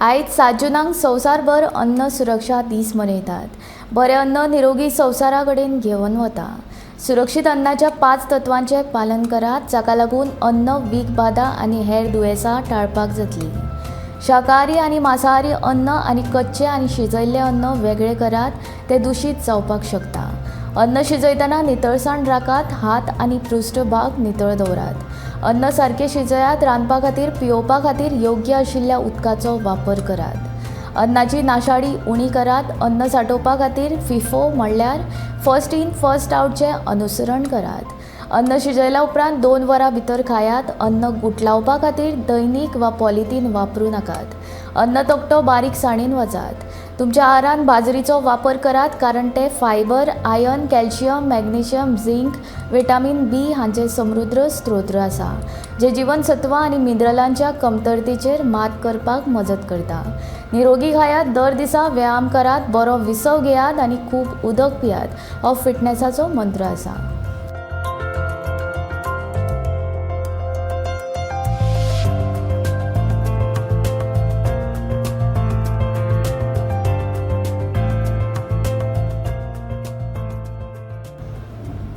आयज 7 जूनाक संवसारभर अन्न सुरक्षा दीस मनयतात. बरें अन्न निरोगी संवसारा कडेन घेवन वता. सुरक्षीत अन्नाच्या 5 तत्वांचें पालन करात, जाका लागून अन्न, वीख बादा आनी हेर दुयेंसां टाळपाक जातली. शाकाहारी आनी मांसाहारी अन्न आनी कच्चें आनी शिजयल्लें अन्न वेगळें करात, तें दुशीत जावपाक शकता. अन्न शिजयतना नितळसाण राखात, हात आनी पृष्ठभाग नितळ दवरात. अन्न सारकें शिजयात, रांदपा खातीर, पियोवपा खातीर योग्य आशिल्ल्या उदकाचो वापर करात. अन्नाची नाशाडी उणी करात. अन्न सांठोवपा खातीर फिफो म्हणल्यार फर्स्ट इन फर्स्ट आवटचें अनुसरण करात. अन्न शिजयल्या उपरांत 2 वरां भितर खायात. अन्न गुठलावपा खातीर दैनीक वा पॉलिथीन वापरूं नाकात. अन्न तकटो बारीकसाणेन वचात. तुमच्या आहारान बाजरीचो वापर करात, कारण ते fibre, iron, calcium, magnesium, zinc, vitamin B हांचे समृद्ध स्त्रोत आसा, जे जिवनसत्वां आनी मिनरलांच्या कमतरतेचेर मात करपाक मजत करता. निरोगी खायात, दर दिसा व्यायाम करात, बरो विसव घेयात आनी खूब उदक पियात हो फिटनेसाचो मंत्र आसा.